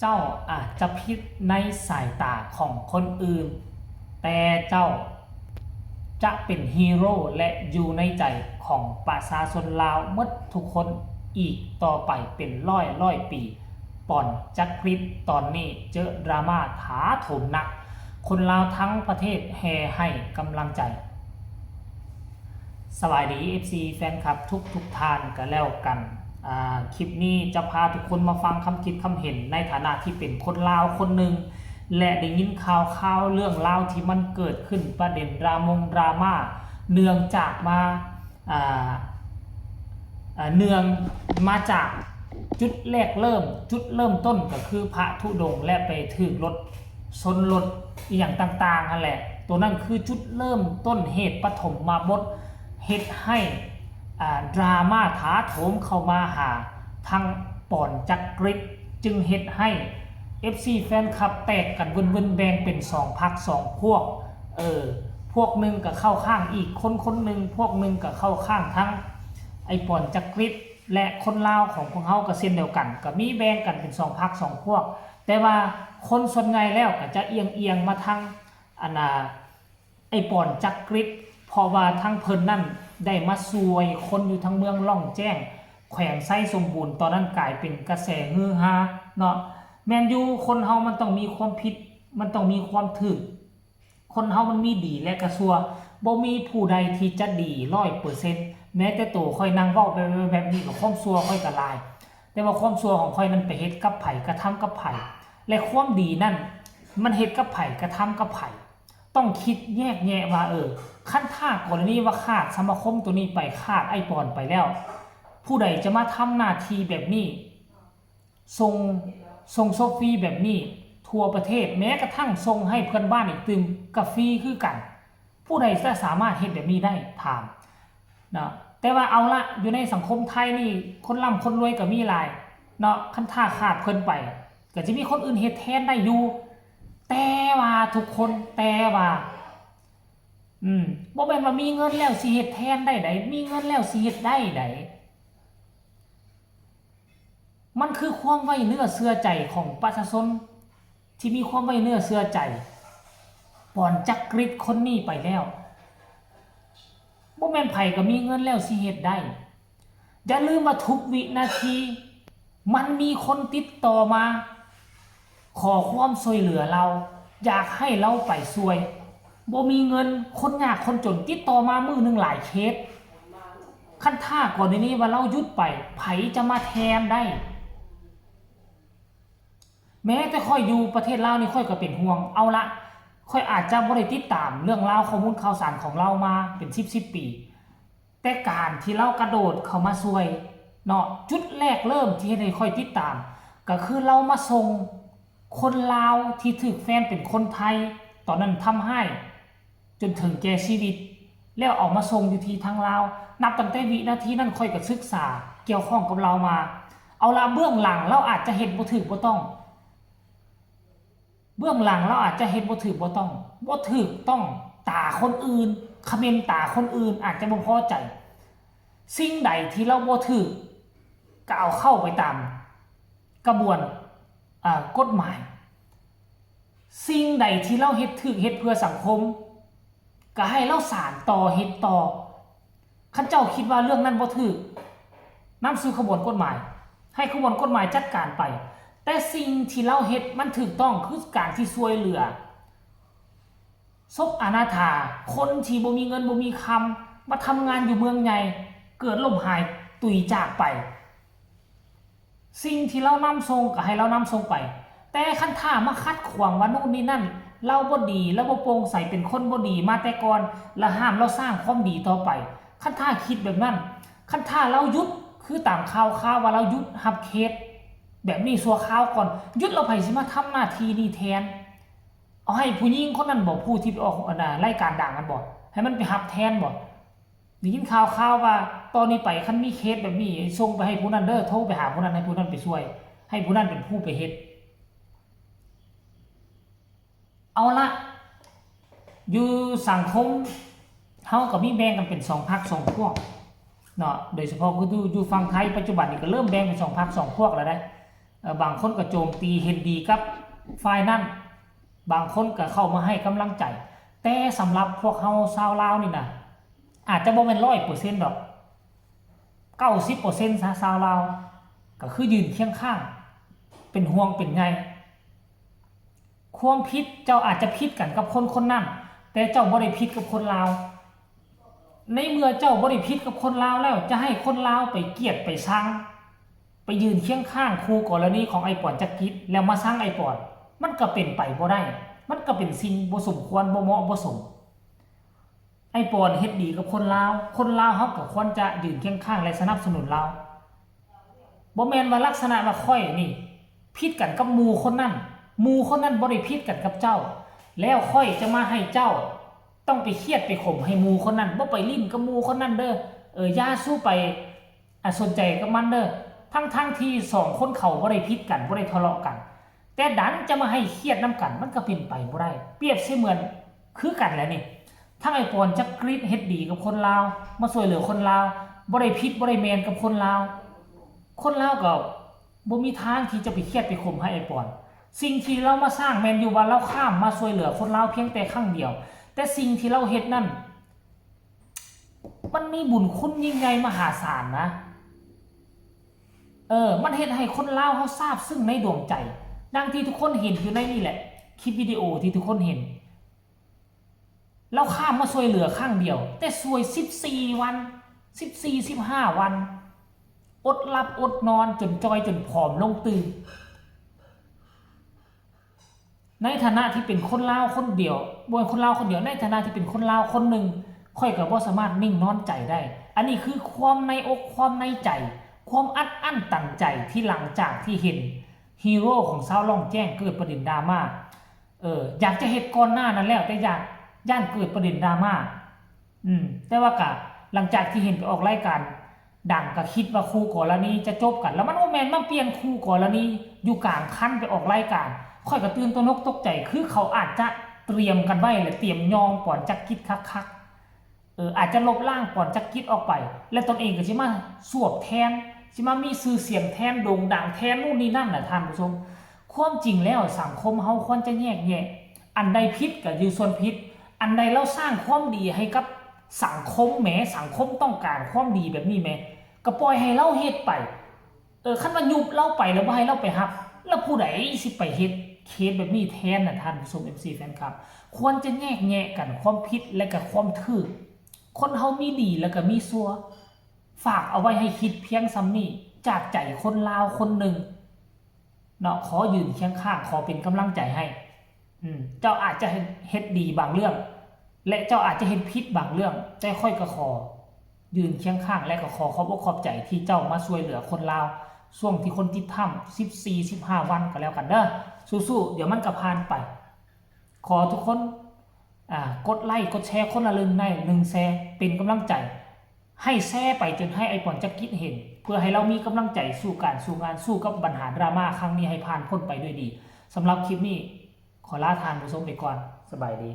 ເຈົ້າອາດຈະຜິດໃນສາຍຕາຂອງຄົນອື່ນ, ແຕ່ເຈົ້າຈະເປັນຮີໂຣ ແລະ ຢູ່ໃນໃຈຂອງປະຊາຊົນລາວໝົດທຸກຄົນອີກຕໍ່ໄປເປັນຮ້ອຍໆປີ. ປອນຈັກກຣິດຕອນນີ້ເຈີດຣາມາຖາໂຖມໜັກ, ຄົນລາວທັງປະເທດແຫ່ໃຫ້ກຳລັງໃຈ. ສະບາຍດີ ເອັຟຊີ ແຟນຄລັບທຸກໆທ່ານກະແລ້ວກັນ. ອາ ຄລິບນີ້ຈະພາທຸກຄົນມາຟັງຄຳຄິດຄຳເຫັນໃນຖານະທີ່ເປັນຄົນລາວຄົນໜຶ່ງ ແລະ ໄດ້ຍິນຂ່າວໆເລື່ອງລາວທີ່ມັນເກີດຂຶ້ນ ປະເດັນດຣາມົງດຣາມາ ເນື່ອງຈາກມາ ອາ ອາ ເນື່ອງມາຈາກຈຸດແລກເລີ່ມ, ຈຸດເລີ່ມຕົ້ນກໍຄືພະທຸດົງ ແລະ ໄປຖືກລົດຊົນລົດອີ່ຫຍັງຕ່າງໆຫັ້ນແຫຼະ. ໂຕນັ້ນຄືຈຸດເລີ່ມຕົ້ນເຫດປະຖົມມະບົດ ເຮັດໃຫ້ ອາ ດຣາມາຖາໂຖມເຂົ້າມາຫາທາງປອນຈັກກຣິດ ຈຶ່ງເຮັດໃຫ້ ເອັຟຊີ ແຟນຄລັບແຕກກັນວຶ່ນໆ ແບ່ງເປັນສອງພັກສອງພວກ. ເອີ ພວກໜຶ່ງກໍເຂົ້າຂ້າງອີກຄົນຄົນໜຶ່ງ, ພວກໜຶ່ງກໍເຂົ້າຂ້າງທາງໄອ້ປອນຈັກກຣິດ ແລະ ຄົນລາວຂອງພວກເຮົາກໍເຊັ່ນດຽວກັນ, ກໍມີແບ່ງກັນເປັນສອງພັກສອງພວກ. ແຕ່ວ່າຄົນສ່ວນໃຫຍ່ແລ້ວກໍຈະອຽງໆມາທາງ ອັນນ່າ ໄອ້ປອນຈັກກຣິດ ເພາະວ່າທາງເພິ່ນນັ້ນໄດ້ມາຊ່ວຍຄົນຢູ່ທາງເມືອງລ່ອງແຈ້ງ ແຂວງໄຊສົມບູນ, ຕອນນັ້ນກາຍເປັນກະແສຮືຮາເນາະ. ແມ່ນຢູ່ ຄົນເຮົາມັນຕ້ອງມີຄວາມຜິດ, ມັນຕ້ອງມີຄວາມຖືກ, ຄົນເຮົາມັນມີດີ ແລະ ກະຊົ່ວ, ບໍ່ມີຜູ້ໃດທີ່ຈະດີຮ້ອຍເປີເຊັນ. ແມ້ແຕ່ໂຕຂ້ອຍນັ່ງເວົ້າແບບ ແບບນີ້ກໍຄວາມຊົ່ວຂ້ອຍກໍຫຼາຍ, ແຕ່ວ່າຄວາມຊົ່ວຂອງຂ້ອຍນັ້ນໄປເຮັດກັບໃຜ, ກະທຳກັບໃຜ, ແລະ ຄວາມດີນັ້ນມັນເຮັດກັບໃຜ, ກະທຳກັບໃຜ. ຕ້ອງຄິດແຍກແຍະວ່າ ເອີ ຄັນຖ້າກໍລະນີວ່າຂາດສະມາຄົມໂຕນີ້ໄປ, ຂາດໄອ້ປອນໄປແລ້ວ, ຜູ້ໃດຈະມາທຳໜ້າທີ່ແບບນີ້ ສົ່ງ ສົ່ງໂຊຟຣີແບບນີ້ທົ່ວປະເທດ, ແມ້ກະທັ່ງສົ່ງໃຫ້ເພື່ອນບ້ານອີກຕື່ມ ກະຟຣີຄືກັນ. ຜູ້ໃດຈະສາມາດເຮັດແບບນີ້ໄດ້? ຖາມເນາະ. ແຕ່ວ່າເອົາລະ, ຢູ່ໃນສັງຄົມໄທນີ້ ຄົນລ່ຳຄົນລວຍກໍມີຫຼາຍເນາະ, ຄັນຖ້າຂາດເພິ່ນໄປ ກໍຈະມີຄົນອື່ນເຮັດແທນໄດ້ຢູ່. ແຕ່ວ່າທຸກຄົນ, ແຕ່ວ່າ ອືມ ບໍ່ແມ່ນວ່າມີເງິນແລ້ວຊິເຮັດແທນໄດ້ໃດ, ມີເງິນແລ້ວຊິເຮັດໄດ້ໃດ. ມັນຄືຄວາມໄວ້ເນື້ອເຊື່ອໃຈຂອງປະຊາຊົນ ທີ່ມີຄວາມໄວ້ເນື້ອເຊື່ອໃຈປອນຈັກກຣິດຄົນນີ້ໄປແລ້ວ. ບໍ່ແມ່ນໃຜກໍມີເງິນແລ້ວຊິເຮັດໄດ້. ຢ່າລືມວ່າທຸກວິນາທີ ມັນມີຄົນຕິດຕໍ່ມາ ຂໍຄວາມຊ່ວຍເຫຼືອລາວ, ຢາກໃຫ້ລາວໄປຊ່ວຍ. ບໍ່ມີເງິນ, ຄົນຍາກຄົນຈົນຕິດຕໍ່ມາມື້ໜຶ່ງຫຼາຍເຄສ. ຄັນຖ້າກໍລະນີວ່າລາວຢຸດໄປ, ໃຜຈະມາແທນໄດ້? ແມ້ແຕ່ຂ້ອຍຢູ່ປະເທດລາວນີ້ ຂ້ອຍກໍເປັນຫ່ວງ. ເອົາລະ, ຂ້ອຍອາດຈະບໍ່ໄດ້ຕິດຕາມເລື່ອງລາວ, ຂໍ້ມູນຂ່າວສານຂອງລາວມາເປັນສິບສິບປີ. ແຕ່ການທີ່ລາວກະໂດດເຂົ້າມາຊ່ວຍເນາະ, ຈຸດແລກເລີ່ມທີ່ເຮັດໃຫ້ຂ້ອຍຕິດຕາມ ກໍຄືລາວມາສົ່ງຄົນລາວທີ່ຖືກແຟນເປັນຄົນໄທຕອນນັ້ນທຳຮ້າຍຈົນເຖິງແກ່ຊີວິດ ແລ້ວເອົາມາສົ່ງຢູ່ທີ່ທາງລາວ. ນັບຕັ້ງແຕ່ວິນາທີນັ້ນ ຂ້ອຍກໍສຶກສາກ່ຽວຂ້ອງກັບລາວມາ. ເອົາລະ, ເບື້ອງຫຼັງລາວອາດຈະເຮັດບໍ່ຖືກບໍ່ຕ້ອງ, ເບື້ອງຫຼັງລາວອາດຈະເຮັດບໍ່ຖືກບໍ່ຕ້ອງ, ບໍ່ຖືກຕ້ອງຕາຄົນອື່ນ, ຂະເໝັນຕາຄົນອື່ນ, ອາດຈະບໍ່ພໍໃຈ. ສິ່ງໃດທີ່ລາວບໍ່ຖືກ ກໍເອົາເຂົ້າໄປຕາມກະບວນ ອາ ກົດໝາຍ. ສິ່ງໃດທີ່ລາວເຮັດຖືກ, ເຮັດເພື່ອສັງຄົມ, ກໍໃຫ້ລາວສານຕໍ່, ເຮັດຕໍ່. ຄັນເຈົ້າຄິດວ່າເລື່ອງນັ້ນບໍ່ຖືກ, ນຳສູ່ຂະບວນກົດໝາຍ, ໃຫ້ຂະບວນກົດໝາຍຈັດການໄປ. ແຕ່ສິ່ງທີ່ລາວເຮັດມັນຖືກຕ້ອງ, ຄືການທີ່ຊ່ວຍເຫຼືອສົບອະນາຖາ, ຄົນທີ່ບໍ່ມີເງິນບໍ່ມີຄຳ, ມາທຳງານຢູ່ເມືອງໃຫຍ່, ເກີດລົ້ມຫາຍ, ຕຸຍຈາກໄປ. ສິ່ງທີ່ລາວນຳສົ່ງກໍໃຫ້ລາວນຳສົ່ງໄປ, ແຕ່ຄັນຖ້າມາຂັດຂວາງວ່າໂນ່ນນີ້ນັ້ນ, ລາວບໍ່ດີ, ລາວບໍ່ໂປ່ງໃສ, ເປັນຄົນບໍ່ດີມາແຕ່ກ່ອນ, ລະຫ້າມລາວສ້າງຄວາມດີຕໍ່ໄປ. ຄັນຖ້າຄິດແບບນັ້ນ, ຄັນຖ້າລາວຢຸດ, ຄືຕາມຂ່າວຄາວວ່າລາວຢຸດຮັບເຄສແບບນີ້ຊົ່ວຄາວກ່ອນ, ຢຸດແລ້ວໃຜຊິມາທຳໜ້າທີ່ນີ້ແທນ? ເອົາໃຫ້ຜູ້ຍິງຄົນນັ້ນບໍ? ຜູ້ທີ່ໄປອອກ ອັນນ່າ ລາຍການດັງນັ້ນບໍ? ໃຫ້ມັນໄປຮັບແທນບໍ? ໄດ້ຍິນຂ່າວຄາວວ່າ ຕອນນີ້ໄປ ຄັນມີເຄສແບບນີ້ ສົ່ງໄປໃຫ້ຜູ້ນັ້ນເດີ, ໂທໄປຫາຜູ້ນັ້ນ ໃຫ້ຜູ້ນັ້ນໄປຊ່ວຍ, ໃຫ້ຜູ້ນັ້ນເປັນຜູ້ໄປເຮັດ. ເອົາລະ, ຢູ່ສັງຄົມເຮົາກໍມີແບ່ງກັນເປັນສອງພັກສອງພວກເນາະ, ໂດຍສະເພາະຄືຢູ່ ຢູ່ຝັ່ງໄທ ປັດຈຸບັນນີ້ກໍເລີ່ມແບ່ງເປັນສອງພັກສອງພວກແລ້ວເດ້. ບາງຄົນກໍໂຈມຕີເຫັນດີກັບຝ່າຍນັ້ນ, ບາງຄົນກໍເຂົ້າມາໃຫ້ກຳລັງໃຈ. ແຕ່ສຳລັບພວກເຮົາຊາວລາວນີ້ນະ ອາດຈະບໍ່ແມ່ນຮ້ອຍເປີເຊັນດອກ, ເກົ້າສິບເປີເຊັນຊະ ຊາວລາວກໍຄືຢືນຄຽງຂ້າງ ເປັນຫ່ວງເປັນໃຍ. ຄວາມຜິດເຈົ້າອາດຈະຜິດກັນກັບຄົນຄົນນັ້ນ, ແຕ່ເຈົ້າບໍ່ໄດ້ຜິດກັບຄົນລາວ. ໃນເມື່ອເຈົ້າບໍ່ໄດ້ຜິດກັບຄົນລາວແລ້ວ ຈະໃຫ້ຄົນລາວໄປກຽດໄປຊັງ, ໄປຢືນຄຽງຂ້າງຄູ່ກໍລະນີຂອງອ້າຍປອນຈັກກິດ ແລ້ວມາຊັງອ້າຍປອນ, ມັນກໍເປັນໄປບໍ່ໄດ້. ມັນກໍເປັນສິ່ງບໍ່ສົມຄວນ, ບໍ່ເໝາະບໍ່ສົມ. ອ້າຍປອນເຮັດດີກັບຄົນລາວ, ຄົນລາວເຮົາກໍຄວນຈະຢືນຄຽງຂ້າງ ແລະ ສະໜັບສະໜູນລາວ. ບໍ່ແມ່ນວ່າລັກສະນະວ່າຂ້ອຍນີ້ຜິດກັນກັບໝູ່ຄົນນັ້ນ, ໝູ່ຄົນນັ້ນບໍ່ໄດ້ຜິດກັນກັບເຈົ້າ ແລ້ວຂ້ອຍຈະມາໃຫ້ເຈົ້າຕ້ອງໄປຄຽດໄປຂົມໃຫ້ໝູ່ຄົນນັ້ນ, ບໍ່ໄປຫຼິ້ນກັບໝູ່ຄົນນັ້ນເດີ້, ເອີ ຢ່າສູ່ໄປ ອາ ສົນໃຈກັບມັນເດີ້. ທັງໆທີ່ສອງຄົນເຂົາບໍ່ໄດ້ຜິດກັນ, ບໍ່ໄດ້ທະເລາະກັນ, ແຕ່ດັນຈະມາໃຫ້ຄຽດນຳກັນ, ມັນກໍເປັນໄປບໍ່ໄດ້. ປຽບເສມືອນຄືກັນແຫຼະນີ້, ທັງອ້າຍປອນຈັກກິດເຮັດດີກັບຄົນລາວ, ມາຊ່ວຍເຫຼືອຄົນລາວ, ບໍ່ໄດ້ຜິດບໍ່ໄດ້ແມ່ນກັບຄົນລາວ, ຄົນລາວກໍບໍ່ມີທາງທີ່ຈະໄປຄຽດໄປຂົມໃຫ້ອ້າຍປອນ. ສິ່ງທີ່ລາວມາສ້າງແມ່ນຢູ່ວ່າລາວຂ້າມມາຊ່ວຍເຫຼືອຄົນລາວພຽງແຕ່ຄັ້ງດຽວ, ແຕ່ສິ່ງທີ່ລາວເຮັດນັ້ນ ມັນມີບຸນຄຸນຍິ່ງໃຫຍ່ມະຫາສານນະ. ເອີ ມັນເຮັດໃຫ້ຄົນລາວເຮົາຊາບຊຶ້ງໃນດວງໃຈ, ດັ່ງທີ່ທຸກຄົນເຫັນຢູ່ໃນນີ້ແຫຼະ, ຄລິບວິດີໂອທີ່ທຸກຄົນເຫັນ. ລາວຂ້າມມາຊ່ວຍເຫຼືອຄັ້ງດຽວ, ແຕ່ຊ່ວຍສິບສີ່ວັນ, ສິບສີ່ ສິບຫ້າວັນ, ອົດຫຼັບອົດນອນຈົນຈ່ອຍ ຈົນຜອມລົງຕື່ມ. ໃນຖານະທີ່ເປັນຄົນລາວຄົນດຽວ, ບໍ່ແມ່ນຄົນລາວຄົນດຽວ, ໃນຖານະທີ່ເປັນຄົນລາວຄົນໜຶ່ງ, ຂ້ອຍກໍບໍ່ສາມາດນິ່ງນອນໃຈໄດ້. ອັນນີ້ຄືຄວາມໃນອົກຄວາມໃນໃຈ, ຄວາມອັດອັ້ນຕັນໃຈທີ່ຫຼັງຈາກທີ່ເຫັນຮີໂຣຂອງຊາວລ່ອງແຈ້ງເກີດປະເດັນດຣາມາ. ເອີ ຢາກຈະເຮັດກ່ອນໜ້ານັ້ນແລ້ວ, ແຕ່ຢ້ານ, ຢ້ານເກີດປະເດັນດຣາມາ. ອືມ ແຕ່ວ່າກະຫຼັງຈາກທີ່ເຫັນໄປອອກລາຍການດັງ ກະຄິດວ່າຄູ່ກໍລະນີຈະຈົບກັນ, ແລ້ວມັນບໍ່ແມ່ນມາປ່ຽນຄູ່ກໍລະນີຢູ່ກາງຄັນໄປອອກລາຍການ. ຂ້ອຍກະຕື່ນຕົກໜົກຕົກໃຈ, ຄືເຂົາອາດຈະຕຽມກັນໄວ້ ແລະ ຕຽມຍ້ອງປອນຈັກກິດຄັກໆ. ເອີ ອາດຈະລົບລ້າງປອນຈັກກິດອອກໄປ ແລະ ຕົນເອງກະຊິມາສວບແທນ, ຊິມາມີຊື່ສຽງແທນ, ໂດ່ງດັງແທນ, ນູ້ນນີ້ນັ້ນນະທ່ານຜູ້ຊົມ. ຄວາມຈິງແລ້ວສັງຄົມເຮົາຄວນຈະແຍກແຍະ, ອັນໃດຜິດກະຢູ່ສ່ວນຜິດ, ອັນໃດລາວສ້າງຄວາມດີໃຫ້ກັບສັງຄົມແໝ, ສັງຄົມຕ້ອງການຄວາມດີແບບນີ້ແໝ, ກະປ່ອຍໃຫ້ລາວເຮັດໄປ. ເອີ ຄັນວ່າຍຸບລາວໄປແລ້ວບໍ່ໃຫ້ລາວໄປຮັບ, ແລ້ວຜູ້ໃດຊິໄປເຮັດເຄສແບບນີ້ແທນນະທ່ານຜູ້ຊົມ ເອັຟຊີ ແຟນຄລັບ? ຄວນຈະແຍກແຍະກັນຄວາມຜິດ ແລະ ກະຄວາມຖືກ. ຄົນເຮົາມີດີ ແລະ ກະມີຊົ່ວ. ຝາກເອົາໄວ້ໃຫ້ຄິດພຽງສ່ຳນີ້ ຈາກໃຈຄົນລາວຄົນໜຶ່ງ. ເນາະ ຂໍຢືນຄຽງຂ້າງ ຂໍເປັນກຳລັງໃຈໃຫ້. ອືມ ເຈົ້າອາດຈະເຮັດ ເຮັດດີບາງເລື່ອງ ແລະ ເຈົ້າອາດຈະເຮັດຜິດບາງເລື່ອງ, ແຕ່ຂ້ອຍກໍຂໍຢືນຄຽງຂ້າງ ແລະ ກໍຂໍຂອບອົກຂອບໃຈທີ່ເຈົ້າມາຊ່ວຍເຫຼືອຄົນລາວ ຊ່ວງທີ່ຄົນຕິດຖ້ຳສິບສີ່ ສິບຫ້າວັນກໍແລ້ວກັນເດີ້. ສູ້ໆ ດຽວມັນກໍຜ່ານໄປ. ຂໍທຸກຄົນ ອາ ກົດໄລ ກົດແຊ ຄົນລະໜຶ່ງໄລ ໜຶ່ງແຊ ເປັນກຳລັງໃຈ ໃຫ້ແຊໄປຈົນໃຫ້ອ້າຍປອນຈັກກິດເຫັນ ເພື່ອໃຫ້ລາວມີກຳລັງໃຈສູ້ການສູ້ງານ ສູ້ກັບບັນຫາດຣາມາຄັ້ງນີ້ໃຫ້ຜ່ານພົ້ນໄປດ້ວຍດີ. ສຳລັບຄລິບນີ້ ຂໍລາທ່ານຜູ້ຊົມໄປກ່ອນ. ສະບາຍດີ.